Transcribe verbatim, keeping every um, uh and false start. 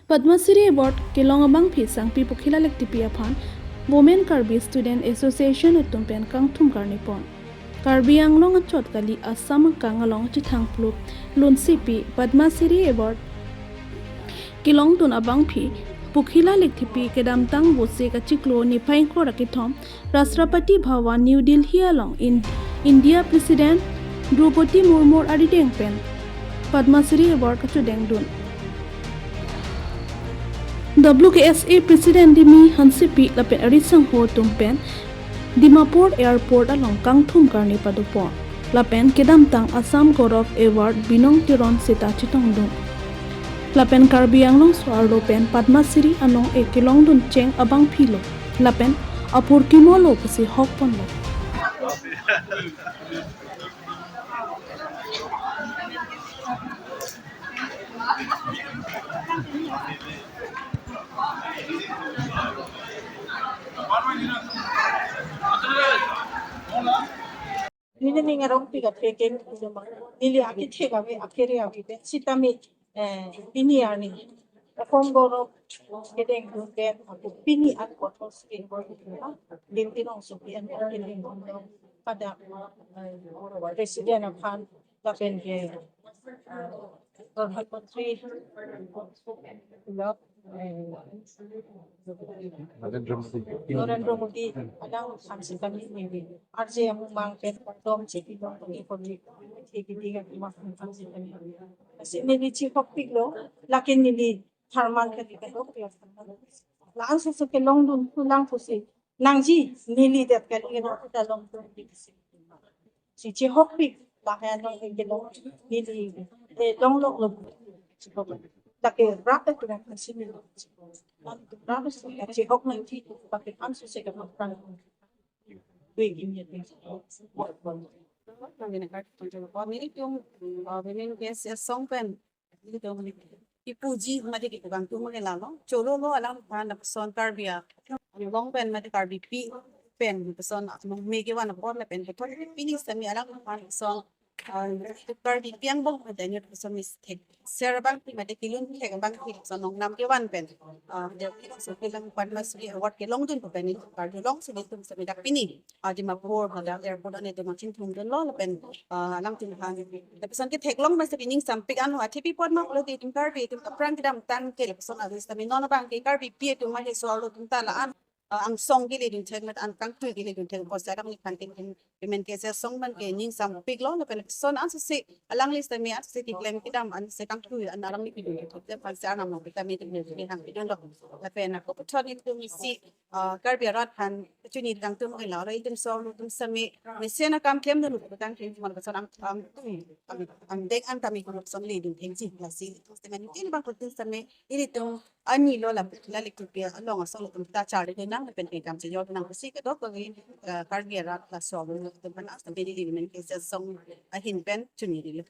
Padma Shri Award kelong abangphi Sangpi Pokhila Lektepi aphan Women Karbi Student Association atum pen kangthum karni pon. Karbi Anglong anchot kali Assam akang along chethang plup lunsepi Padma Shri Award kelongdun abangphi Pokhila Lektepi kedamtang Vosik achiklo niphai ingkoi ra kethom Rashtrapati Bhavan New Delhi along in India President Droupadi Murmu arideng pen Padma Shri Award kachodengdun. W K S A President Dimi Hansepi lapen ari sangho atum pen Dimapur Airport along kangthum karni padopon. Lapen kedamtang Assam Gaurav Award Binong Teron seta chetongdun. Lapen Karbi Anglong so-arlo pen Padma Shri anong-e kelongdun cheng abangphi lo. Lapen apor kimo lo pusi hok ponlo. Neli ning arongpik aphi ke neli akethe kave akere ave sitame, eh, pini arni Assam Gaurav kedengdun pen ako pini an kotor sri Ginti Rongsopi an kedengdun pada, eh, President aphan lapen ke, eh, Pradhan Mantri lo, eh, Narendra Modi. Narendra Modi alang aphan sitame neli R J Amumang pen kardom chepidun tong ikoni thekidi ka kuma aphan sitame. Lasi neli chihokpiklo, lake neli tharman kali kadokave la-an soso kelongdun pulang pusi nangji neli det kali kena kita longdun di si. Si chihokpik lahen long ke long neli, eh, longloklo. Lake rat itu yang kasih neli. Rat itu chihok nangji pakai ansu se ke makan. Wih, ini ya. Nangin akar tonjol nelitum, uh, Women K S A Song pen nelitum ipuji mate kipu kangtum ke lalo. Cholo lo alangphan lapuson Karbi Anglong pen mate Karbipi pen lapuson nong me kevan apor lapen kethon pini sitame alangphan lapuson, ah, Karbipi angbong mate nelitum lapuson mistake ser abangphi mate kelun thek abangphi lapuson nongnam kevan pen, ah, de so kelang Padma Shri Award kelongdun pen nelitum karjulong si nelitum sitame dak pini, ah, Dimapur Hotel Airport an nelitum chingthumdunlo lapen, ah, alangtum aphan lapuson ketheklong masi ning sampik anlo athepi apot ma pulo nelitum Karbi atum aphrang kedamtang ke lapuson alis tame non abang ke Karbipi atum mate so-arlo atum ta la-an, ah, angsong keledun thek mate an kangtui keledun thek apotsi alangliphan ke Women K S A Song pen ke ning sampiklo lapen lapuson ansose alangli sitame ansose keklem kedam ansose kangtui an alangli pidun thek aphansi arnam kita me tum le hang pidunlo. Lapen ako puthot nelitum isi, ah, Karbi arat aphan chini tangtum ke lalo itum so itum sitame mesen akam klemdun tangte mon lapuson ang, angtui ang, angdeng an tame lapuson ledun thekji lasi itum sitame nelitum bang putin sitame ilitum ani lo la la lektepi along asong latum ta charli nang lapen ke kam chejor nang pusi kedokave, eh, Karbi arat laso atum aphan sitame neli Women K S A Song ahin pen chunidunlo.